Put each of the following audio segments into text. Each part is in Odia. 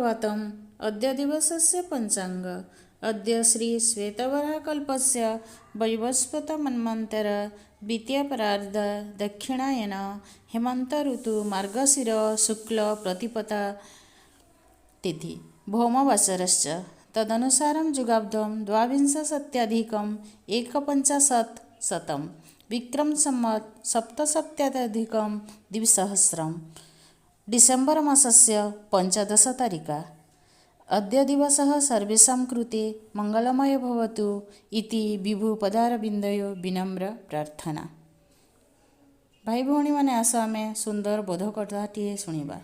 ସୁପ୍ରଭାତମ୍। ଅଦ୍ୟ ଦିବସସ୍ୟ ପଞ୍ଚାଙ୍ଗ। ଅଦ୍ୟ ଶ୍ରୀ ଶ୍ଵେତବରାହକଳ୍ପସ୍ୟ ବୈବସ୍ୱତ ମନ୍ବନ୍ତର ଦ୍ୱିତୀୟ ପରାର୍ଦ୍ଧ ଦକ୍ଷିଣାୟନ ହେମନ୍ତ ଋତୁ ମାର୍ଗଶିର ଶୁକ୍ଲ ପ୍ରତିପତା ତିଥି ଭୌମବାସରଶ୍ଚ ତଦନୁସାରಂ ଯୁଗାବ୍ଦಂ ଦ୍ୱାବିଂଶତ୍ୟଧିକಂ ଏକପଞ୍ଚାଶତ୍ ଶତମ୍ ବିକ୍ରମ ସମ୍ବତ୍ ସପ୍ତସପ୍ତତ୍ୟଧିକಂ ଦ୍ୱିସହସ୍ରମ୍ ଡିସେମ୍ବର ମାସସ୍ୟ 15 ତାରିକା। ଅଦ୍ୟ ଦିବସः ସର୍ବେଷାं କୃତେ ମଙ୍ଗଳମୟ ଭବତୁ ଇତି ବିଭୁ ପଦାରବିନ୍ଦୟୋ ବିନମ୍ର ପ୍ରାର୍ଥନା। ଭାଇ ଭଉଣୀମାନେ, ଆସ ଆମେ ସୁନ୍ଦର ବୋଧ କଥାଟିଏ ଶୁଣିବା।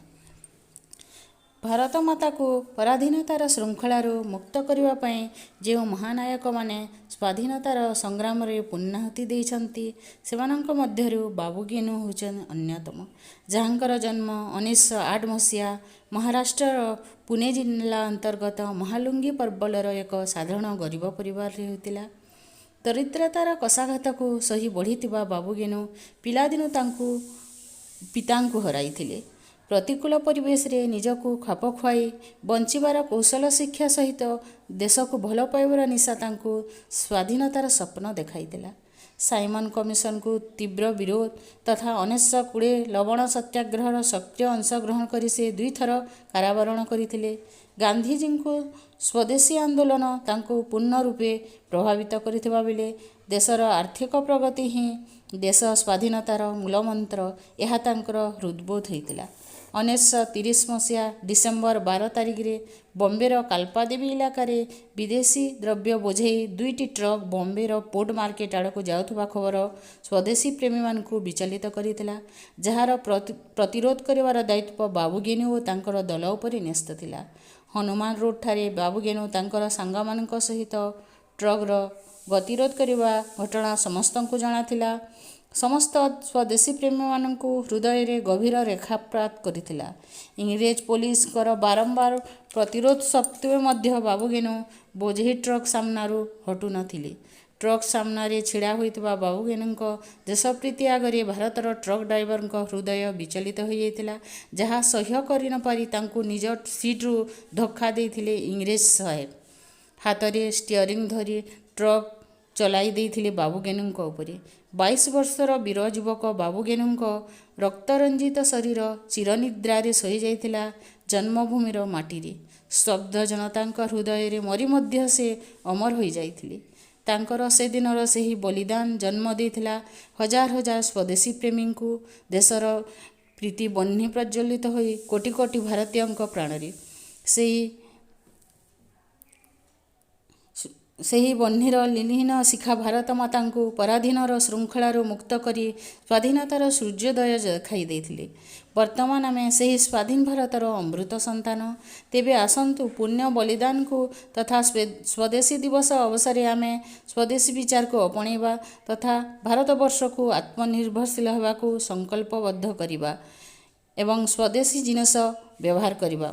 ଭାରତ ମାତାକୁ ପରାଧୀନତାର ଶୃଙ୍ଖଳାରୁ ମୁକ୍ତ କରିବା ପାଇଁ ଯେଉଁ ମହାନାୟକମାନେ ସ୍ୱାଧୀନତାର ସଂଗ୍ରାମରେ ପୂର୍ଣ୍ଣାହୁତି ଦେଇଛନ୍ତି, ସେମାନଙ୍କ ମଧ୍ୟରୁ ବାବୁ ଗେନୁ ହେଉଛନ୍ତି ଅନ୍ୟତମ, ଯାହାଙ୍କର ଜନ୍ମ 1908 ମସିହା ମହାରାଷ୍ଟ୍ରର ପୁନେ ଜିଲ୍ଲା ଅନ୍ତର୍ଗତ ମହାଲୁଙ୍ଗି ପର୍ବଲର ଏକ ସାଧାରଣ ଗରିବ ପରିବାରରେ ହୋଇଥିଲା। ଦରିଦ୍ରତାର କଷାଘାତକୁ ସହି ବଢ଼ିଥିବା ବାବୁ ଗେନୁ ପିଲାଦିନୁ ତାଙ୍କୁ ପିତାଙ୍କୁ ହରାଇଥିଲେ। ପ୍ରତିକୂଳ ପରିବେଶରେ ନିଜକୁ ଖାପ ଖୁଆଇ ବଞ୍ଚିବାର କୌଶଳ ଶିକ୍ଷା ସହିତ ଦେଶକୁ ଭଲ ପାଇବାର ନିଶା ତାଙ୍କୁ ସ୍ୱାଧୀନତାର ସ୍ୱପ୍ନ ଦେଖାଇଥିଲା। ସାଇମନ୍ କମିଶନକୁ ତୀବ୍ର ବିରୋଧ ତଥା 1920 ଲବଣ ସତ୍ୟାଗ୍ରହର ସକ୍ରିୟ ଅଂଶଗ୍ରହଣ କରି ସେ ଦୁଇଥର କାରାବରଣ କରିଥିଲେ। ଗାନ୍ଧିଜୀଙ୍କୁ ସ୍ୱଦେଶୀ ଆନ୍ଦୋଳନ ତାଙ୍କୁ ପୂର୍ଣ୍ଣ ରୂପେ ପ୍ରଭାବିତ କରିଥିବା ବେଳେ ଦେଶର ଆର୍ଥିକ ପ୍ରଗତି ହିଁ ଦେଶ ସ୍ୱାଧୀନତାର ମୂଳମନ୍ତ୍ର, ଏହା ତାଙ୍କର ହୃଦବୋଧ ହୋଇଥିଲା। 1930 ମସିହା ଡିସେମ୍ବର 12 ତାରିଖରେ ବମ୍ବେର କାଲ୍ପାଦେବୀ ଇଲାକାରେ ବିଦେଶୀ ଦ୍ରବ୍ୟ ବୋଝେଇ ଦୁଇଟି ଟ୍ରକ୍ ବମ୍ବେର ପୋର୍ଟ ମାର୍କେଟ ଆଡ଼କୁ ଯାଉଥିବା ଖବର ସ୍ୱଦେଶୀ ପ୍ରେମୀମାନଙ୍କୁ ବିଚଳିତ କରିଥିଲା, ଯାହାର ପ୍ରତିରୋଧ କରିବାର ଦାୟିତ୍ୱ ବାବୁ ଗେନୁ ଓ ତାଙ୍କର ଦଳ ଉପରେ ନ୍ୟସ୍ତ ଥିଲା। ହନୁମାନ ରୋଡ଼ଠାରେ ବାବୁ ଗେନୁ ତାଙ୍କର ସାଙ୍ଗମାନଙ୍କ ସହିତ ଟ୍ରକ୍ର ଗତିରୋଧ କରିବା ଘଟଣା ସମସ୍ତଙ୍କୁ ଜଣାଥିଲା। ସମସ୍ତ ସ୍ୱଦେଶୀ ପ୍ରେମୀମାନଙ୍କୁ ହୃଦୟରେ ଗଭୀର ରେଖାପାତ କରିଥିଲା। ଇଂରେଜ ପୋଲିସଙ୍କର ବାରମ୍ବାର ପ୍ରତିରୋଧ ସତ୍ତ୍ୱେ ମଧ୍ୟ ବାବୁ ଗେନୁ ବୋଝେଇ ଟ୍ରକ୍ ସାମ୍ନାରୁ ହଟୁନଥିଲେ। ଟ୍ରକ୍ ସାମ୍ନାରେ ଛିଡ଼ା ହୋଇଥିବା ବାବୁ ଗେନୁଙ୍କ ଦେଶପ୍ରୀତି ଆଗରେ ଭାରତର ଟ୍ରକ୍ ଡ୍ରାଇଭରଙ୍କ ହୃଦୟ ବିଚଳିତ ହୋଇଯାଇଥିଲା, ଯାହା ସହ୍ୟ କରିନପାରି ତାଙ୍କୁ ନିଜ ସିଟ୍ରୁ ଧକ୍କା ଦେଇଥିଲେ ଇଂରେଜ ସାହେବ। ହାତରେ ଷ୍ଟିଅରିଂ ଧରି ଟ୍ରକ୍ ଚଲାଇ ଦେଇଥିଲେ ବାବୁ ଗେନୁଙ୍କ ଉପରେ। 22 ବର୍ଷର ବୀର ଯୁବକ ବାବୁ ଗେନୁଙ୍କ ରକ୍ତରଞ୍ଜିତ ଶରୀର ଚିରନିଦ୍ରାରେ ଶୋଇଯାଇଥିଲା ଜନ୍ମଭୂମିର ମାଟିରେ। ସ୍ତବ୍ଧ ଜନତାଙ୍କ ହୃଦୟରେ ମରି ମଧ୍ୟ ସେ ଅମର ହୋଇଯାଇଥିଲେ। ତାଙ୍କର ସେଦିନର ସେହି ବଳିଦାନ ଜନ୍ମ ଦେଇଥିଲା ହଜାର ହଜାର ସ୍ୱଦେଶୀ ପ୍ରେମୀଙ୍କୁ। ଦେଶର ପ୍ରୀତି ବହ୍ନି ପ୍ରଜ୍ୱଳିତ ହୋଇ କୋଟି କୋଟି ଭାରତୀୟଙ୍କ ପ୍ରାଣରେ ସେହି ବହ୍ନିର ଲିଲିହୀନ ଶିଖା ଭାରତ ମାତାଙ୍କୁ ପରାଧୀନର ଶୃଙ୍ଖଳାରୁ ମୁକ୍ତ କରି ସ୍ୱାଧୀନତାର ସୂର୍ଯ୍ୟୋଦୟ ଦେଖାଇ ଦେଇଥିଲେ। ବର୍ତ୍ତମାନ ଆମେ ସେହି ସ୍ୱାଧୀନ ଭାରତର ଅମୃତ ସନ୍ତାନ। ତେବେ ଆସନ୍ତୁ, ପୁଣ୍ୟ ବଳିଦାନକୁ ତଥା ସ୍ୱଦେଶୀ ଦିବସ ଅବସରରେ ଆମେ ସ୍ୱଦେଶୀ ବିଚାରକୁ ଅପଣେଇବା ତଥା ଭାରତବର୍ଷକୁ ଆତ୍ମନିର୍ଭରଶୀଳ ହେବାକୁ ସଂକଳ୍ପବଦ୍ଧ କରିବା ଏବଂ ସ୍ୱଦେଶୀ ଜିନିଷ ବ୍ୟବହାର କରିବା।